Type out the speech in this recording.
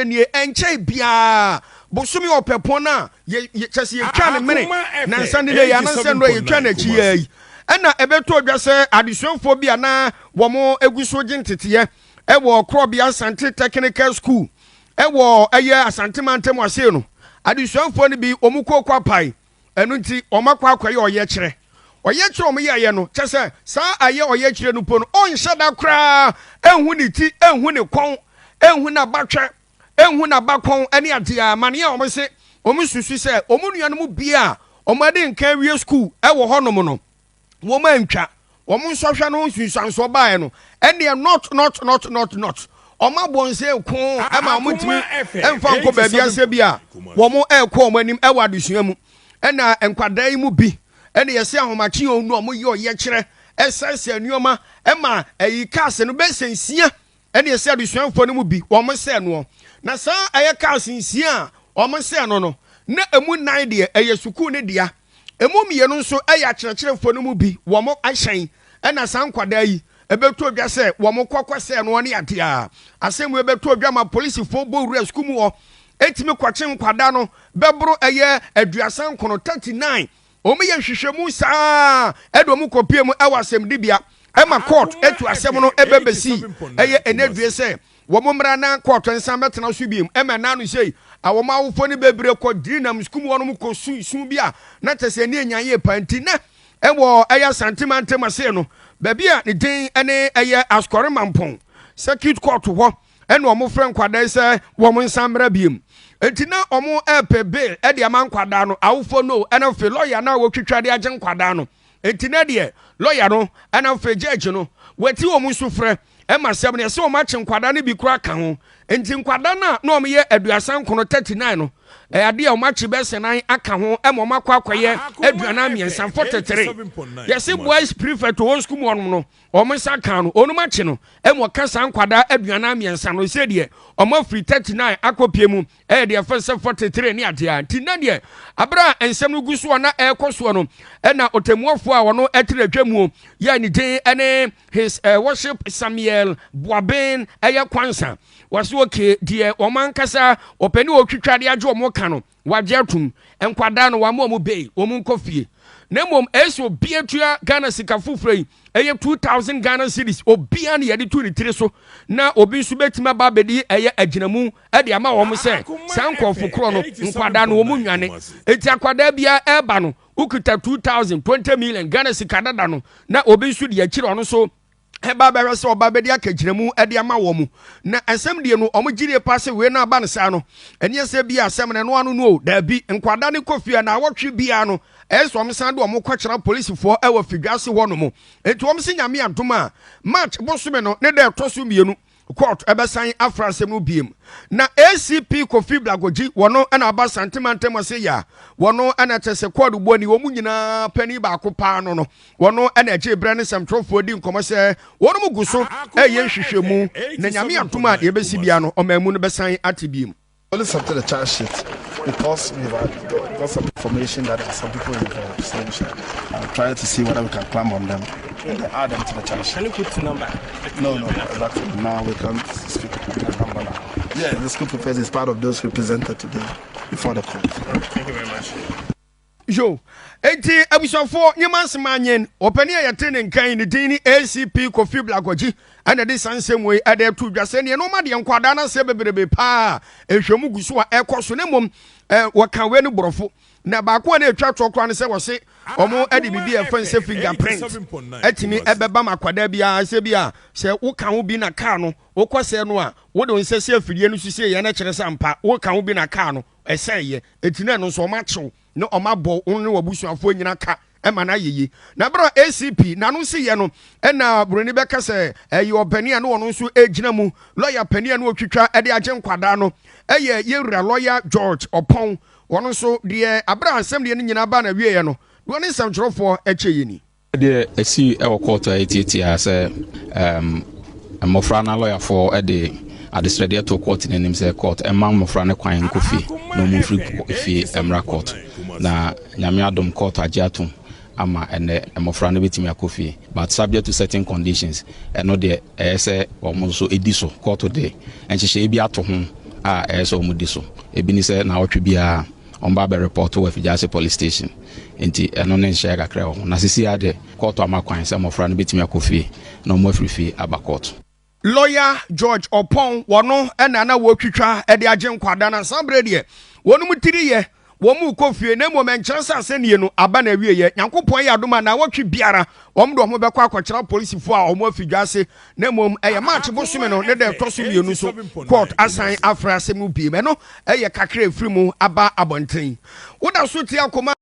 Nie ɛnkyɛe biara bosome Ɔpɛpɔn no a yɛ yɛ kyɛ sɛ yɛtwa ne mene nansa ne yɛ anansɛ nnora yɛtwa n'akyi yɛ yi, ɛna ɛbɛtɔ dwa sɛ adesuafoɔ bi a na wɔn egu so gye nteteɛ ɛwɔ Korɔbea Asante Technical School ɛwɔ ɛyɛ Asante mantam ase no, adesuafoɔ no bi wɔn kɔ apae. Ɛno nti wɔn akɔ akɔyɛ ɔyɛkyerɛ. Ɔyɛkyerɛ wɔn yɛɛyɛ no, kyɛ sɛ saa ayɛ ɔyɛkyerɛ no po no, ɔnhyɛ da koraa ɛnhu ne ti, ɛnhu ne kɔn, ɛnhu n'abatwɛ, ɛnhu n'abakɔn ɛne adeɛ amaneɛ a wɔn se wɔn susu sɛ wɔn nuanom bi a wɔn ade nkan wie school ɛwɔ hɔnom no, wɔn antwa wɔn nsɔhwɛ no nsunsuansoɔ baeɛ no, ɛneɛ not not not not not wɔn abɔ nsa ko ɛma wɔn ntumi ɛmfa nkɔ baabi asɛ bi a wɔn ɛrekɔ wɔn anim ɛwɔ adesua mu. Ɛna nkwadaa yi mu bi ɛna yɛsɛ ahomakye yɛn no a wɔyɛ ɔyɛkyerɛ ɛsɛsɛ nneɛma ɛma ɛyi cars no bɛsɛ 6. Ɛna yɛsɛ adesuafoɔ no mu bi wɔn sɛ noɔ, na saa ɛyɛ cars 6 a wɔn sɛ no, na emu 4 deɛ ɛyɛ sukuu ne dea, emu 2 nso ɛyɛ akyerɛkyerɛfoɔ no mu bi wɔn ahyɛn. Ɛna saa nkwadaa yi ɛbɛto dwa sɛ wɔn kɔkɔ sɛ noɔ ne adeɛ a asɛm wo ɛbɛto dwa ma polisifoɔ bɔ wura sukuu mu hɔ etimi kɔkye nkwadaa no bɛboro ɛyɛ 39, 39. Wɔn yɛ nhwehwɛmu saa ɛde wɔn kɔpie mu ɛwɔ asɛmdibea ɛma court etu asɛm no ɛbɛbɛsi ɛyɛ ɛnɛdue sɛ wɔn mmara na court nsan bɛtena so biem. Ɛma nanu sei a wɔn awofoɔ no bebree kɔ diri nam sukuu mu wɔn kɔ sun bi a na kyerɛ sɛ ne enya yie pa. Nti nɛ ɛwɔ ɛyɛ Asantemantam ase no, baabi a ne din ɛne ɛyɛ Asokore Mampɔn Circuit Court hɔ, ɛna wɔn frɛ nkwadaa yi sɛ wɔn nsan mmra biem. Nti na wɔn ɛɛpɛ bail ɛde ama nkwadaa no awofoɔ no, ɛna afei lɔya no a wɔtwitwa de agye nkwadaa no. Nti na deɛ lɔya no ɛna afei judge no wɔati wɔn nso frɛ ɛma sɛm no yɛsɛ wɔn akye nkwadaa no bi kora ka ho. Nti nkwadaa no a na wɔn yɛ 39, 39 no, ɛyɛ adeɛ a wɔn akye bɛsɛ 4 aka ho ɛma wɔn akɔ akɔyɛ 43, 43. Yɛsɛ boys prefect wɔ sukuu mu hɔnom no, wɔn nsa ka no, wɔn akye no ɛma ɔka saa nkwadaa 43 no sɛ deɛ wɔn afiri 39 akɔpie mu ɛyɛ deɛ fɛn sɛ 43 ne adeɛ. Nti na deɛ abere a nsɛm no gu soɔ na ɛrekɔ soɔ no, ɛna ɔtɛmuafoɔ a wɔn ɛtena atwa mu yɛ ne din ɛne His Worship Samuel Boaben ɛyɛ Kwansa, wɔso oke deɛ wɔn ankasa ɔpɛni otwitwa de agye wɔn ka no, wagye atum nkwadaa no, wɔn a wɔn bail wɔn nkɔ fie, na mmom ɛsɛ obi atua Ghana sika foforɔ yi ɛyɛ 2,000 Ghana cedis. Obiara ne yɛde tu ne tiri so na obi nso bɛtumi aba abɛdi ɛyɛ agyinamu ɛde ama wɔn sɛ saa nkɔɔfo korɔ no, nkwadaa no wɔn nwane. Eti akwadaa biara ɛreba no, wokita 2,000, 20 million Ghana sika dada no, na obi nso de akyire ɔno nso ɛba bɛhwɛ sɛ ɔba bɛde akagyinamu ɛde ama wɔn mu. Na asɛm deɛ no ɔmo gyrie pa sɛ wei no aba no saa no, ɛneɛ sɛ bi asɛm no ɛno ano no o, daabi, nkwadaa ne kɔ fie a na awɔtwe biara no ɛyɛ sɛ ɔmo san de ɔmo kɔkyerɛ polisifoɔ ɛwɔ fidwa hɔ nom. Enti wɔn si Nyame adom a, March bosome no ne da ɛtɔ so 2, court ɛbɛsan afra asɛm no biem. Na ACP Kofi Blagogyi, wɔno ɛna aba Santemantam ase yɛ a wɔno ɛna kyɛ sɛ court buo ni wɔn nyinaa panin baako paa no, wɔno ɛna agye berɛ ne sɛmtwerɛfoɔ di nkɔmmɔ sɛ wɔn mu gu so ɛyɛ nhwehwɛmu na Nyame adom a, deɛ ɛbɛsi bia no ɔman mu no bɛsan ate biem. Only submitted the charge sheet because we've got some information that there are some people involved. So we shall try to see whether we can climb on them and then add them to the charge sheet. Can you put the number? No, exactly. Now we can't speak the number now. Yeah, the school prefect is part of those represented today before the court. Thank you very much. Yo, enti abusuafoɔ, nyɛma nsɛm anyen ɔpani a yɛte ne nkan ne din ne ACP Kofi Blagɔgyi, ɛna de saa nsɛm wei ɛde ato dwa sɛ neɛ nɔɔma deɛ nkwadaa no asɛ bebrebe paa, nhwɛmu gu so a ɛkɔ so. Ne mmom wɔka wei no borɔfo na baako a na ɛtwa toɔ koraa no sɛ wɔse ɔmo ɛde biribi a ɛfɛn sɛ fingerprint ɛtumi ɛbɛba ma akwadaa biara sɛ bi a sɛ woka ho bi na kaa no wokɔ sɛ no a, wode wo nsa si afidie no so sie yɛ no, kyerɛ sɛ ampa woka ho bi na kaa no ɛsɛn yɛ. Eti na ɛno nso ɔmo akyew na ɔmo abɔ wɔn ne wɔabusuafoɔ nyina ka ɛma no ayɛ yie. Na berɛ a ACP n'ano si yɛ no, ɛna buroni bɛka sɛ ɛyɛ ɔpanin a ne ɔno nso gyina mu, lɔya panin a ne ɔtwitwa ɛde agye nkwadaa no, ɛyɛ yɛwura lɔya George Ɔpɔn. Wɔn nso deɛ, aberɛ a asɛm deɛ no nyinaa ba na wieɛ no, deɛ ɔne nsɛmtwerɛfoɔ ɛkyɛ yɛ ni. Deɛ ɛsi ɛwɔ court a ɛtiatia sɛ mmɔfra no alɔyafoɔ de adesrɛdeɛ to court no anim sɛ court ɛma mmɔfra no kwan nkɔ fie na ɔmu mfiri fie mmra court. Na Nyame adom, court agye atom ama ɛnɛ mmɔfra no bɛtumi akɔ fie, but subject to certain conditions. Ɛno deɛ ɛyɛ sɛ wɔn nso ɛdi so. Court de nhyehyɛeɛ bi ato ho. a ɛyɛ sɛ wɔn di so. Ebi ne sɛ naawɔtwe biara wɔn ba abɛ report wɔ Afigyase police station. Nti ɛno ne nhyɛ kakra wɔ ho. Na sisi ade court ama kwan sɛ mmɔfra no bɛtumi akɔ fie na wɔn afiri fie aba court. Lawyer George Ɔpɔn wɔno ɛna na wɔtwitwa ɛde agye nkwadaa na saa berɛ deɛ wɔn mu tiri yɛ wɔn mu kɔ fie, na mmom ɛnkyerɛ sɛ asɛnniɛ no aba na awie yɛ. Nyankopɔn yɛ adom a, na wɔtwe biara wɔn de wɔn bɛkɔ akɔkyerɛ polisifoɔ a wɔn afi dwa ase, na mmom ɛyɛ March bosome no ne da ɛtɔ so 2 so court asan afra asɛm no biem. Ɛno ɛyɛ kakra efiri mu aba abɔnten. Woda so tie Akoma.